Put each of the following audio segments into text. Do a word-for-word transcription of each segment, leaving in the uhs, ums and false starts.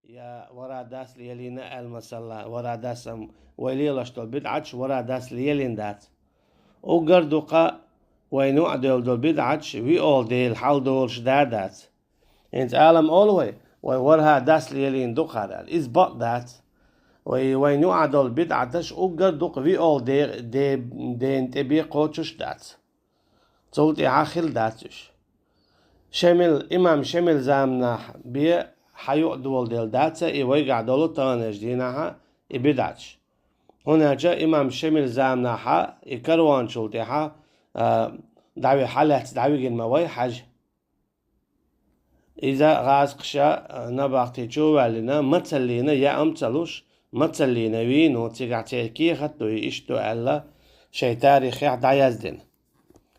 я вара дас лелийна аьлла, масала, вара дас ам вай лелаш долу бидӀаташ вара дас лелийна дац. Уггар дукха вайна юкъа девлла долу бидӀаташ виъолу дела хьал долуш да а дац. ХӀинца Ӏалам олу вай, вай вархӀа дас лелийна ду кхара аьлла. Иза бакъ дац. Вай, вайна юкъа долу бидӀаташ уггар дукха виъолу де-, де-, дена тӀе бен кхочуш дац. Цул тӀаьхьа хилла дац уьш. Шемил, имам Шемил заманахь бен хьан юкъа доладелла дац и вайгахь долу таханлерчу дийнахьа и бидӀаташ. ХӀунда аьлча имам Шемил заманахьа и кароначул тӀаьхьа, а, дӀави-, хьалаьцна дӀавигина ма вай хьаьжа. Иза гӀазкхаша, а, набахти чу а ваьллина, мацаллина яа ма ца луш, мацаллина вийна, цигахь церан кехат а ду, и иштта ду аьлла, шайн тарихехь дӀаяздина.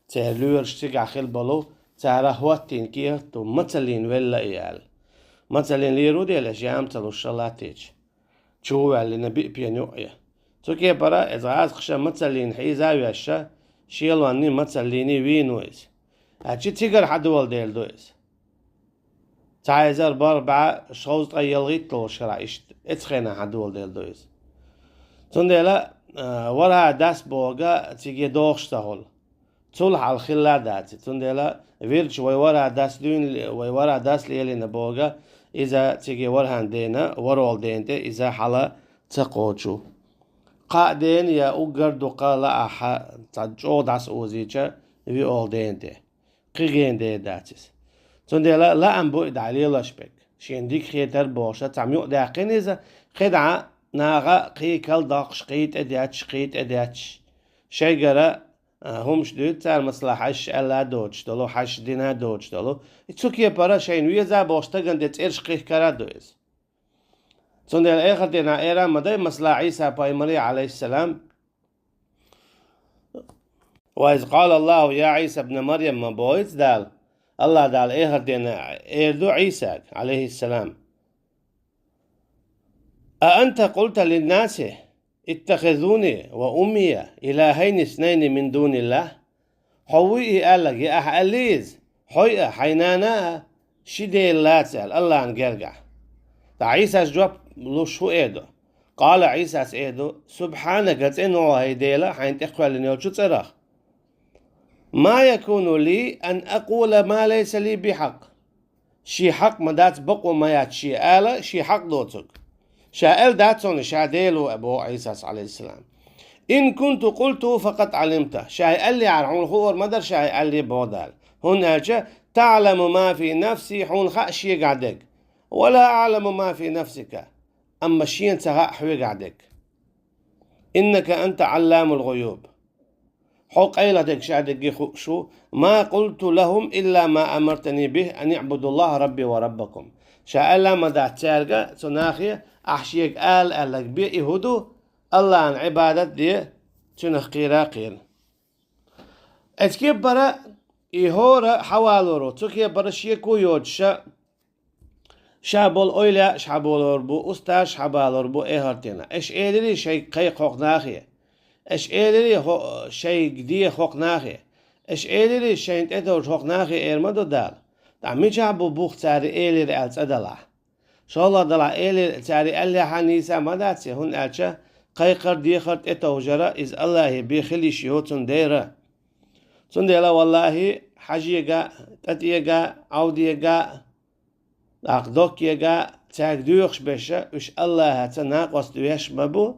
Церан лоьраш цигахь хилла болу, цара хӀоттийна кехат а ду, мацаллина велла и аьлла. Мацаллина лийр ву дела, аша яа ма ца луш ша латтийча. Чу а ваьллина биъ пена юкъе. Цу кепара иза гӀазкхаша мацаллина хьийза а вешша, шелонний мацаллиний вийна ву иза. Аьлча цигара хьан доладелла ду иза? Цхьа эзар бархӀ бӀе шовзткъе ялхитталгӀачу шарахь иштта, эцу хенахь хьан доладелла ду иза? Цундела, а, вархӀа дас бохург циге догӀуш ца хуьлу. Цул хьалха хилла а дац. Цундела вирча вай вархӀа дас дуьйна, вай вархӀа дас лелийна бохург, иза циге вархӀанна дена, варола дена тӀе иза хьала ца кхочу. Кхаа дена я уггар дукха лаахь цхьа чӀогӀа дӀасаозийча виъолу дена тӀе. Кхин гена дена дац иза. Цундела лаам бу и дӀа лелош берг. Шена дика хетар бохуша цхьамма юкъадаьккхина иза, кхидӀа наха кхин кал доккхуш, кхин тӀедетташ, кхин тӀедетташ. Шайгара а, хӀумаш дуьйцу цара, масала, хьаьжаш аьлла а доцуш долу, хьаьжаш дина а доцуш долу. И цу кепара шайна веза а бохуш стагана тӀе цӀераш кхихкара а ду иза. Цундела эхар дийнахь эр а ма дай, масала, Ӏийса пайхамаре, Ӏалайхиссалам, «Ва из къала Аллаху я Ӏийса ибн Марьям» ма бохуьйту Дала. Аллах Дала эхар дийнахь эр ду Ӏийсага, Ӏалайхиссалам: «А анта къулта линнаси иттахизуни ва уммия илахайни иснайни мин дуниллах?» Хьо вуй и аьлларг, я ахьа аьллий иза, хьой а, хьайн нана а ши дела лаца аьлла, Аллахьан гергахь? Ткъа Ӏийсас жоп луш хӀун эр ду? Къала, Ӏийсас эр ду: «Субхьанака, цӀена ву хьо, хӀай Дела, хьайна тӀекхоьллина йолчу цӀерах. Ма якуну ли ан акъула ма лайса ли бихьакъ». Шен хьакъ ма дац, бакъо ма яц шен ала, шен хьакъ доцург. Ша аьлла дац хьуна, ша Дела ву, боху Ӏийсас, Ӏалайхиссалам. «Ин кунту къулту факъад Ӏалимта». Ша и аьллехьара хьуна хуур ма дара ша и аьлле, боху Дала. ХӀунда аьлча: «ТаӀламу ма фи нафси», хьуна хаьа шегахь дерг. «Ва ла аӀламу ма фи нафсика». Амма шена ца хаьа хьоьгахь дерг. «Иннака анта Ӏалламул гӀуюб». Хьо къайладерг ша дерриге хууш ву. «Ма къулту лахум илла ма амартани бихи ан иӀбудуллаха рабби ва раббакум». Ша аьлла ма дац цаьрга, цу нахе, ахь шега ала аьлларг бен, и хӀун ду? Аллахьан Ӏибадат де, цуьнах кхера а кхера. Эцу кепара и хӀора хьавалор ву, цу кепара шеко а йоцуша, ша болу ойла еш хьаболор бу, устазаш хьабалор бу эхартина. Аша элирий шайга кхайкха хӀокху нахе? Аша элирий хӀо-, шайга де хӀокху нахе? Аша элирий шайна тӀетовжа хӀокху нахе, эр ма ду Дала? ТӀаккха мичахь бу бух цара элира аьлла цӀа далахь? ШолгӀа далахь, элира цара аьллехьа нийса ма дац и, хӀунда аьлча кхайкхар, дехар, тӀетовжара иза Аллахье бен хила йиш йоцун дера. Цундела, валлахьи, хьажега, тӀатӀега, Ӏовдега, тӀаккха доккхега, цаьрга доьхуш берша, уьш Аллахьаца накъост веш ма бу.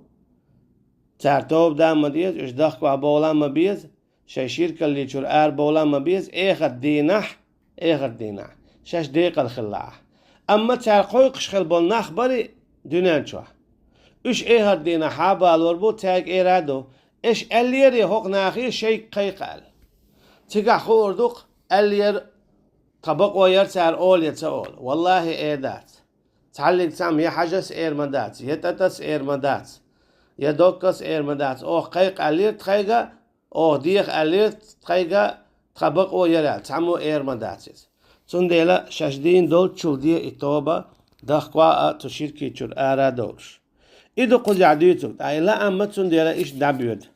Цара тоба дан ма деза, уьш дахкаван бовла ма беза, шайн ширкалличуьра арабовла ма беза, эхарт дийнахь, эхарт дийнахь шаьш декъала хилла ахь. Амма цара кхойкхуш хила болу нах барий дуьнен чохь? Уьш эхарт дийнахь хьабалор бу, цаьрга эр а ду: «Аша аьллерий хӀокху нахе шайга кхайкха?» аьлла. Цигахь хуур ду-кх, аьллера, тхан бакъо яра цара олу я ца олу. Валлахьи, эр дац. Цхьаллиг цхьамма я хьажас эр ма дац, я тӀатӀас эр ма дац, я доккхас эр ма дац. Оха кхайкха аьллера тхайга, оха деха аьллера тхайга, тхан бакъо яра аьлла, цхьаммо эр ма дац иза. Цундела шаьш дийна долччул де и тоба, дахкаван а, цу ширкичуьра ара а довлуш. И ду кхузахь дуьйцург, ткъа и лаам ма цундела иштта дӀабоьду.